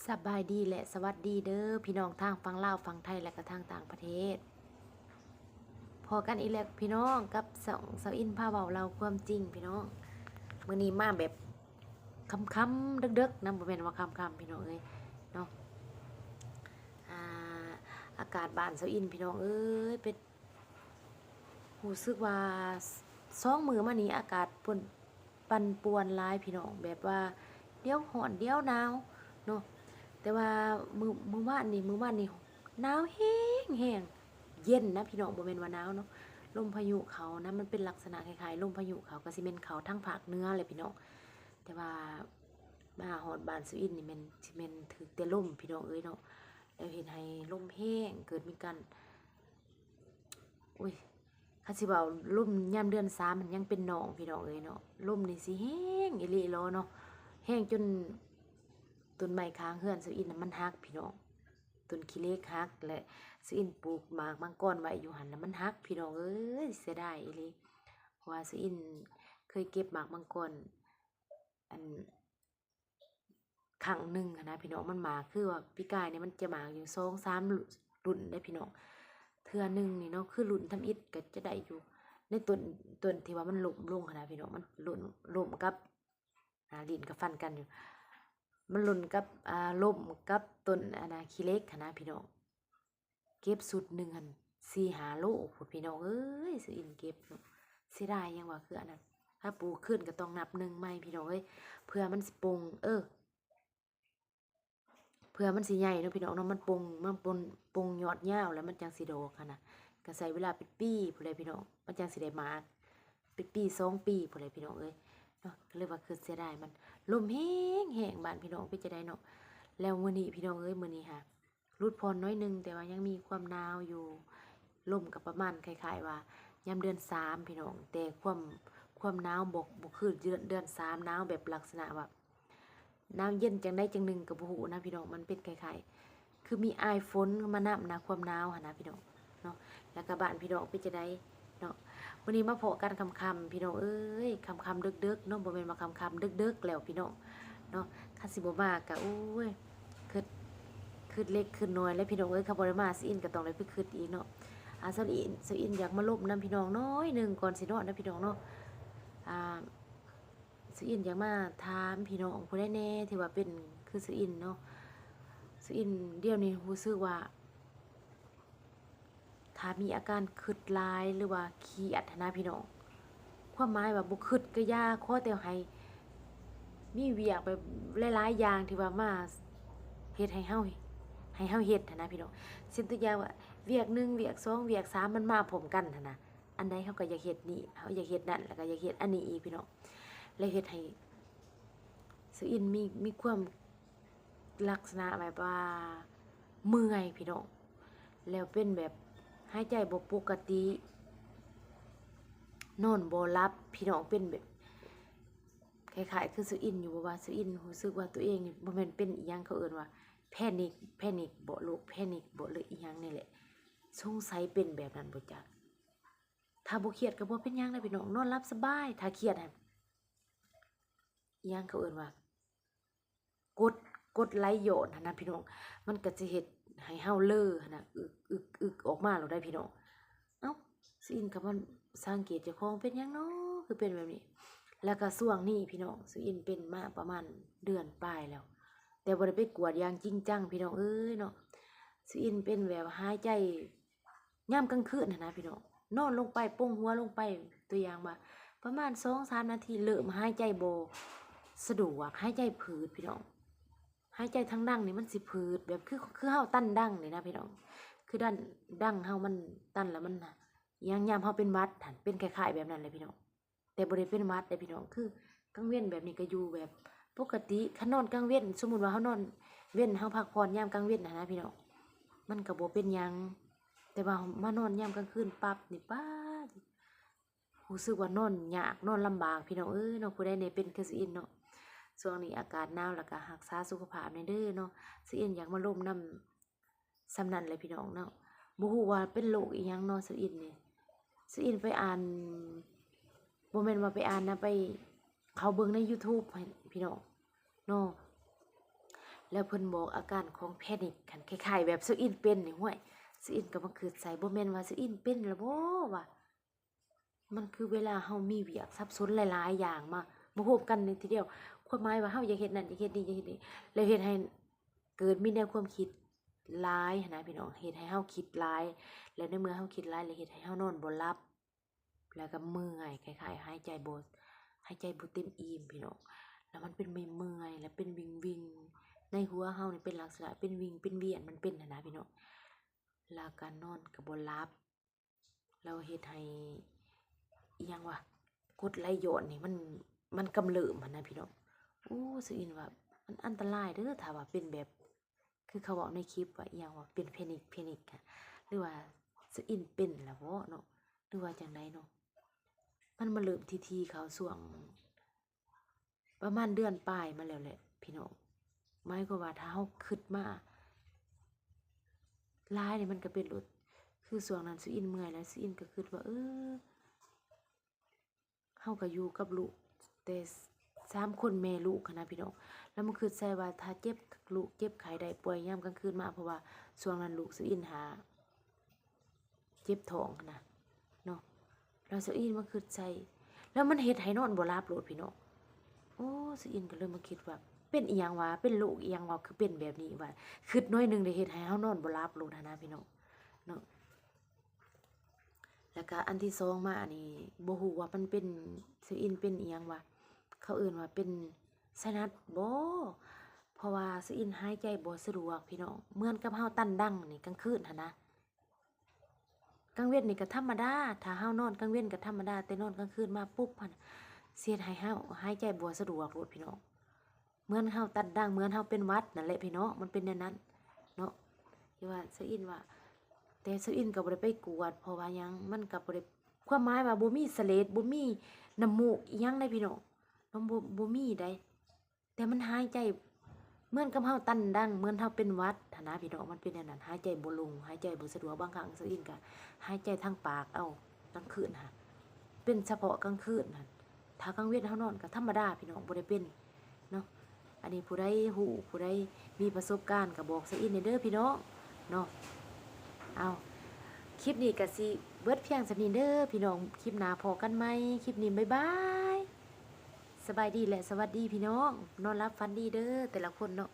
ສະບາຍດີ ແລະ ສະຫວັດດີເດີ ພີ່ນ້ອງທາງຝັ່ງລາວ, ຝັ່ງໄທ ແລະ ກະທາງຕ່າງປະເທດ. ພໍ້ກັນອີກແລ້ວພີ່ນ້ອງ ກັບຊ່ອງສາວອິນພາເວົ້າເລົ່າຄວາມຈິງພີ່ນ້ອງ. ມື້ນີ້ມາແບບຄ່ຳໆ ເດິກໆນຳ, ບໍ່ແມ່ນວ່າຄ່ຳໆ ພີ່ນ້ອງເອີຍເນາະ. ອາ ອາກາດບ້ານສາວອິນພີ່ນ້ອງເອີຍ ເປັນ ຮູ້ສຶກວ່າສອງມື້ມານີ້ອາກາດປັ່ນ ປັ່ນປ່ວນຫຼາຍພີ່ນ້ອງ, ແບບວ່າດຽວຮ້ອນດຽວໜາວເນາະ. ແຕ່ວ່າມື້ ມື້ວານນີ້ ມື້ວານນີ້ໜາວແຮງໆ ເຢັນນະພີ່ນ້ອງ, ບໍ່ແມ່ນວ່າໜາວເນາະ. ລົມພາຍຸເຂົ້ານະ, ມັນເປັນລັກສະນະຄ້າຍໆລົມພາຍຸເຂົ້າ, ກະຊິແມ່ນເຂົ້າທາງພາກເໜືອແຫຼະພີ່ນ້ອງ. ແຕ່ວ່າມາຮອດບ້ານສາວອິນນີ້ແມ່ນ ຊິແມ່ນຖືກແຕ່ລົມພີ່ນ້ອງເອີຍເນາະ, ແລ້ວເຮັດໃຫ້ລົມແຮງ ເກີດມີການ ໂອ້ຍ ຄັນຊິເວົ້າລົມຍາມເດືອນສາມຫັ້ນຍັງເປັນໜອງພີ່ນ້ອງເອີຍເນາະ, ລົມນີ້ຊິແຮງອີ່ຫຼີເນາະ, ແຮງຈົນຕົ້ນໄມ້ຂ້າງເຮືອນສາວອິນນະມັນຫັກພີ່ນ້ອງ, ຕົ້ນຂີ້ເຫຼັກຫັກ ແລະ ສາວອິນປູກໝາກມັງກອນໄວ້ຢູ່ຫັ້ນນະມັນຫັກພີ່ນ້ອງເອີຍ, ເສຍດາຍອີ່ຫຼີ. ເພາະວ່າສາວອິນເຄີຍເກັບໝາກມັງກອນ ອັນ ຄັ້ງໜຶ່ງຫັ້ນນະພີ່ນ້ອງ, ມັນໝາກ ຄືວ່າປີກາຍນີ້ມັນຈະໝາກຢູ່ສອງສາມລຸ້ນເດ້ພີ່ນ້ອງ. ເທື່ອໜຶ່ງນີ້ເນາະ ຄືລຸ້ນທຳອິດກະຈະໄດ້ຢູ່ ໃນຕົ້ນ ຕົ້ນທີ່ວ່າມັນລົ້ມລົງຫັ້ນນະພີ່ນ້ອງ, ມັນລົ້ມ ລົ້ມກັບ ອ່າ ຫຼິ້ນກັບຟັນກັນຢູ່ ມັນຫຼົ່ນກັບ ອ່າ ລົ້ມກັບຕົ້ນ ອັນນະ ຂີ້ເຫຼັກຫັ້ນນະພີ່ນ້ອງ. ເກັບຊຸດໜຶ່ງຫັ້ນສີ່ຫ້າໂລພຸ້ນພີ່ນ້ອງເອີຍ, ສາວອິນເກັບເນາະ, ເສຍດາຍຫຍັງວ່າ ຄືອັນນັ້ນ ຖ້າປູກຄືນກະຕ້ອງນັບໜຶ່ງໃໝ່ພີ່ນ້ອງເອີຍ, ເພື່ອມັນຊິປົ່ງ ເອີ ເພື່ອມັນຊິໃຫຍ່ເນາະພີ່ນ້ອງເນາະ, ມັນປົ່ງ ມັນປົ່ງ ປົ່ງຍອດຍາວແລ້ວມັນຈັ່ງຊິດອກຫັ້ນນະ, ກະໃຊ້ເວລາເປັນປີພຸ້ນແຫຼະພີ່ນ້ອງ ມັນຈັ່ງຊິໄດ້ໝາກ, ເປັນປີສອງປີພຸ້ນແຫຼະພີ່ນ້ອງເອີຍເນາະ. ກະເລີຍວ່າຄຶດເສຍດາຍມັນ, ລົມແຮງໆ ບ້ານພີ່ນ້ອງເປັນຈັ່ງໃດເນາະ. ແລ້ວມື້ນີ້ພີ່ນ້ອງເອີຍ ມື້ນີ້ຫາ ຫຼຸດຜ່ອນໜ້ອຍໜຶ່ງ ແຕ່ວ່າຍັງມີຄວາມໜາວຢູ່, ລົມກະປະມານຄ້າຍໆວ່າຍາມເດືອນສາມພີ່ນ້ອງ, ແຕ່ຄວາມ ຄວາມໜາວບໍ່ ບໍ່ຄືເດືອນ ເດືອນສາມ ໜາວແບບລັກສະນະວ່າໜາວເຢັນຈັ່ງໃດຈັ່ງໜຶ່ງກະບໍ່ຮູ້ນະພີ່ນ້ອງ, ມັນເປັນຄ້າຍໆຄືມີອາຍຝົນມານຳນະ ຄວາມໜາວຫັ້ນນະພີ່ນ້ອງເນາະ. ແລ້ວກະບ້ານພີ່ນ້ອງເປັນຈັ່ງໃດ ເນາະ. ມື້ນີ້ມາພໍ້ກັນຄ່ຳໆ ພີ່ນ້ອງເອີຍ, ຄ່ຳໆເດິກໆເນາະ, ບໍ່ແມ່ນວ່າຄ່ຳໆເດິກໆແລ້ວພີ່ນ້ອງເນາະ. ຄັນຊິບໍ່ມາກະ ໂອ້ຍ ຄຶດ ຄຶດເລັກຄຶດນ້ອຍແຫຼະພີ່ນ້ອງເອີຍ, ຄັນບໍ່ໄດ້ມາ ສາວອິນກະຕ້ອງໄດ້ໄປຄຶດອີກເນາະ. ອາ ສາວອິນ ສາວອິນຢາກມາລົມນຳພີ່ນ້ອງໜ້ອຍໜຶ່ງກ່ອນຊິນອນນະພີ່ນ້ອງເນາະ. ອາ ສາວອິນຢາກມາຖາມພີ່ນ້ອງຜູ້ໃດແດ່ທີ່ວ່າເປັນຄືສາວອິນເນາະ. ສາວອິນດຽວນີ້ຮູ້ສຶກວ່າ ຖ້າມີອາການຄຶດຫຼາຍ ຫຼືວ່າຄຽດຫັ້ນນະພີ່ນ້ອງ, ຄວາມໝາຍວ່າບໍ່ຄຶດກະຢ່າ, ຂໍແຕ່ໃຫ້ມີວຽກແບບຫຼາຍໆຢ່າງທີ່ວ່າມາເຮັດໃຫ້ເຮົາ ໃຫ້ເຮົາເຮັດຫັ້ນນະພີ່ນ້ອງ. ເຊັ່ນຕົວຢ່າງວ່າ ວຽກໜຶ່ງ ວຽກສອງ ວຽກສາມ ມັນມາພ້ອມກັນຫັ້ນນະ, ອັນໃດເຮົາກະຢາກເຮັດນີ້ ເຮົາຢາກເຮັດນັ້ນ ແລ້ວກະຢາກເຮັດອັນນີ້ອີກພີ່ນ້ອງ. ແລ້ວເຮັດໃຫ້ສາວອິນມີ ມີຄວາມ ລັກສະນະແບບວ່າເມື່ອຍພີ່ນ້ອງ, ແລ້ວເປັນແບບຫາຍໃຈບໍ່ປົກກະຕິ ນອນບໍ່ຫຼັບພີ່ນ້ອງ, ເປັນແບບຄ້າຍໆຄືສາວອິນຢູ່ບໍ່ວ່າ? ສາວອິນຮູ້ສຶກວ່າຕົວເອງນີ້ບໍ່ແມ່ນເປັນອີ່ຫຍັງ ເຂົາເອີ້ນວ່າແພນິກ ແພນິກບໍ ໂລກແພນິກບໍ ຫຼືອີ່ຫຍັງນີ້ແຫຼະ, ສົງໄສເປັນແບບນັ້ນບໍ່ຈັກ. ຖ້າບໍ່ຄຽດກະບໍ່ເປັນຫຍັງນະພີ່ນ້ອງ, ນອນຫຼັບສະບາຍ. ຖ້າຄຽດຫັ້ນ ອີ່ຫຍັງເຂົາເອີ້ນວ່າ ກົດ ກົດໄຫຼຍ້ອນຫັ້ນນະພີ່ນ້ອງ, ມັນກະຊິເຮັດໃຫ້ເຮົາເລີຫັ້ນນະ ອຶກ ອຶກ ອຶກອອກມາໂລດໄດ໋ພີ່ນ້ອງ. ເອົ້າ ສາວອິນກະມາສັງເກດເຈົ້າຂອງ ເປັນຫຍັງນໍຄືເປັນແບບນີ້? ແລ້ວກະຊ່ວງນີ້ພີ່ນ້ອງ ສາວອິນເປັນມາປະມານເດືອນປາຍແລ້ວ, ແຕ່ບໍ່ໄດ້ໄປກວດຢ່າງຈິງຈັງພີ່ນ້ອງເອີຍເນາະ. ສາວອິນເປັນແບບຫາຍໃຈ ຍາມກາງຄືນຫັ້ນນະພີ່ນ້ອງ, ນອນລົງໄປ ປົງຫົວລົງໄປ ຕົວຢ່າງວ່າປະມານສອງສາມນາທີ ເລີ່ມຫາຍໃຈບໍ່ສະດວກ ຫາຍໃຈຜືດພີ່ນ້ອງ. ຫາຍໃຈທາງດັງນີ້ມັນຊິຜືດ ແບບຄື ຄືເຮົາຕັນດັງນີ້ນະພີ່ນ້ອງ, ຄືດັນ ດັງເຮົາມັນຕັນແລ້ວມັນຫຍັງ, ຍາມເຮົາເປັນຫວັດຫັ້ນ ເປັນຄ້າຍໆແບບນັ້ນແຫຼະພີ່ນ້ອງ. ແຕ່ບໍ່ໄດ້ເປັນຫວັດເດ້ພີ່ນ້ອງ, ຄືກາງເວັນແບບນີ້ກະຢູ່ແບບປົກກະຕິ. ຄັນນອນກາງເວັນ ສົມມຸດວ່າເຮົານອນເວັນ ເຮົາພັກຜ່ອນຍາມກາງເວັນຫັ້ນນະພີ່ນ້ອງ ມັນກະບໍ່ເປັນຫຍັງ, ແຕ່ວ່າມານອນຍາມກາງຄືນປັບນີ້ ປາດ ຮູ້ສຶກວ່ານອນຍາກ ນອນລຳບາກພີ່ນ້ອງເອີຍເນາະ. ຜູ້ໃດແດ່ເປັນຄືສາວອິນເນາະ, ຊ່ວງນີ້ອາກາດໜາວ ແລ້ວກະຮັກສາສຸຂະພາບແດ່ເດີເນາະ. ສາວອິນຢາກມາລົມນຳ ສ່ຳນັ້ນແຫຼະພີ່ນ້ອງເນາະ. ບໍ່ຮູ້ວ່າເປັນໂລກອີ່ຫຍັງເນາະ ສາວອິນນີ້. ສາວອິນໄປອ່ານ ບໍ່ແມ່ນວ່າໄປອ່ານນະ, ໄປເຂົ້າເບິ່ງໃນຢູທູບໃຫ້ພີ່ນ້ອງເນາະ. ແລ້ວເພິ່ນບອກອາການຂອງແພນິກຫັ້ນ ຄ້າຍໆແບບຊາວອິນເປັນນີ້. ຫ້ວຍ ຊາວອິນກໍມາຄິດໃສ່ ບໍ່ແມ່ນວ່າຊາວອິນເປັນລະບໍວ່າ ມັນຄືເວລາເຮົາມີວຽກສັບສົນຫຼາຍໆຢ່າງມາ ມາໂຮມກັນໃນທີດຽວ. ຄວາມໝາຍວ່າເຮົາຢາກເຮັດນັ້ນ ຢາກເຮັດນີ້ ຢາກເຮັດນີ້ ແລ້ວເຮັດໃຫ້ເກີດມີແນວຄວາມຄິດຫຼາຍຫັ້ນນະພີ່ນ້ອງ, ເຮັດໃຫ້ເຮົາຄິດຫຼາຍ ແລ້ວໃນເມື່ອເຮົາຄິດຫຼາຍ ແລ້ວເຮັດໃຫ້ເຮົານອນບໍ່ຫຼັບ ແລ້ວກໍເມື່ອຍ ຄ້າຍໆຫາຍໃຈບໍ່ ຫາຍໃຈບໍ່ເຕັມອີ່ມພີ່ນ້ອງ. ແລ້ວມັນເປັນເມື່ອຍໆ ແລ້ວເປັນວິ່ງໆ ໃນຫົວເຮົານີ້ເປັນລັກສະນະເປັນວິ່ງເປັນວຽນ ມັນເປັນຫັ້ນນະພີ່ນ້ອງ. ແລ້ວກໍນອນກໍບໍ່ຫຼັບ ແລ້ວເຮັດໃຫ້ ອີ່ຫຍັງວະ ກົດໄຫຼຍ້ອນນີ້ມັນ ມັນກຳເລີ່ມຫັ້ນນະພີ່ນ້ອງ. ໂອ້ ຊາວອິນວ່າມັນອັນຕະລາຍເດີ້ ຖ້າວ່າເປັນແບບ ຄືເຂົາເວົ້າໃນຄລິບວ່າ ອີ່ຫຍັງວ່າ ເປັນແພນິກ ແພນິກ ຫະ ຫຼືວ່າຊາວອິນເປັນລະບໍເນາະ ຫຼືວ່າຈັ່ງໃດເນາະ. ມັນມາເລີ່ມຖີ່ໆເຂົ້າຊ່ວງປະມານເດືອນປາຍມາແລ້ວແຫຼະພີ່ນ້ອງ. ໝາຍຄວາມວ່າຖ້າເຮົາຄິດມາຫຼາຍນີ້ ມັນກໍເປັນໂລດ. ຄືຊ່ວງນັ້ນຊາວອິນເມື່ອຍ ແລ້ວຊາວອິນກໍຄິດວ່າ ເອີ ເຮົາກໍຢູ່ກັບລູກແຕ່ສາມຄົນແມ່ລູກຫັ້ນນະພີ່ນ້ອງ. ແລ້ວມາຄິດໃສ່ວ່າຖ້າເຈັບ ລູກເຈັບໄຂ້ໄດ້ປ່ວຍຍາມກາງຄືນມາ ເພາະວ່າຊ່ວງນັ້ນລູກຊາວອິນຫາເຈັບທ້ອງຫັ້ນນະເນາະ. ແລ້ວຊາວອິນມາຄິດໃສ່ ແລ້ວມັນເຮັດໃຫ້ນອນບໍ່ຫຼັບໂລດພີ່ນ້ອງ. ໂອ້ ຊາວອິນກໍເລີຍມາຄິດວ່າ ເປັນອີ່ຫຍັງວະ ເປັນໂລກອີ່ຫຍັງວະ ຄືເປັນແບບນີ້ວະ. ຄິດໜ້ອຍໜຶ່ງໄດ້ເຮັດໃຫ້ເຮົານອນບໍ່ຫຼັບໂລດຫັ້ນນະພີ່ນ້ອງເນາະ. ແລ້ວກະອັນທີສອງມານີ້ ບໍ່ຮູ້ວ່າມັນເປັນ ຊາວອິນເປັນອີ່ຫຍັງວະ ເຂົາເອີ້ນວ່າເປັນໄຊນັດບໍ ເພາະວ່າຊາວອິນຫາຍໃຈບໍ່ສະດວກພີ່ນ້ອງ. ເໝືອນກັບເຮົາຕັນດັງນີ້ກາງຄືນຫັ້ນນະ ກາງເວັນນີ້ກໍທຳມະດາ ຖ້າເຮົານອນກາງເວັນກໍທຳມະດາ ແຕ່ນອນກາງຄືນມາປຸບຫັ້ນ ຊິເຮັດໃຫ້ເຮົາຫາຍໃຈບໍ່ສະດວກໂລດພີ່ນ້ອງ. ເໝືອນເຮົາຕັນດັງ ເໝືອນເຮົາເປັນຫວັດນັ້ນແຫຼະພີ່ນ້ອງ ມັນເປັນແນວນັ້ນເນາະ. ທີ່ວ່າຊາວອິນວ່າ ແຕ່ຊາວອິນກໍບໍ່ໄດ້ໄປກວດ ເພາະວ່າຫຍັງ ມັນກໍບໍ່ໄດ້ ຄວາມໝາຍວ່າບໍ່ມີສະເລັດ ບໍ່ມີນ້ຳມູກອີ່ຫຍັງໃດ໋ພີ່ນ້ອງເນາະ ບໍ່ ບໍ່ມີໃດ໋. ແຕ່ມັນຫາຍໃຈເໝືອນກັບເຮົາຕັນດັງ ເໝືອນເຮົາເປັນຫວັດຫັ້ນນະພີ່ນ້ອງ ມັນເປັນແນວນັ້ນ ຫາຍໃຈບໍ່ລົງ ຫາຍໃຈບໍ່ສະດວກ. ບາງຄັ້ງຊາວອິນກໍຫາຍໃຈທາງປາກເອົາ ກາງຄືນຫັ້ນ ເປັນສະເພາະກາງຄືນຫັ້ນ. ຖ້າກາງເວັນເຮົານອນກໍທຳມະດາພີ່ນ້ອງ ບໍ່ໄດ້ເປັນເນາະ. ອັນນີ້ຜູ້ໃດຮູ້ ຜູ້ໃດມີປະສົບການກໍບອກຊາວອິນແດ່ເດີ້ພີ່ນ້ອງເນາະ. ເອົາ ຄລິບນີ້ກໍຊິເບິດພຽງສ່ຳນີ້ເດີ້ພີ່ນ້ອງ ຄລິບໜ້າພໍ້ກັນໃໝ່. ຄລິບນີ້ບາຍບາຍ ສະບາຍດີ ແລະ ສະຫວັດດີພີ່ນ້ອງ ນອນຫຼັບຝັນດີເດີ້ແຕ່ລະຄົນເນາະ.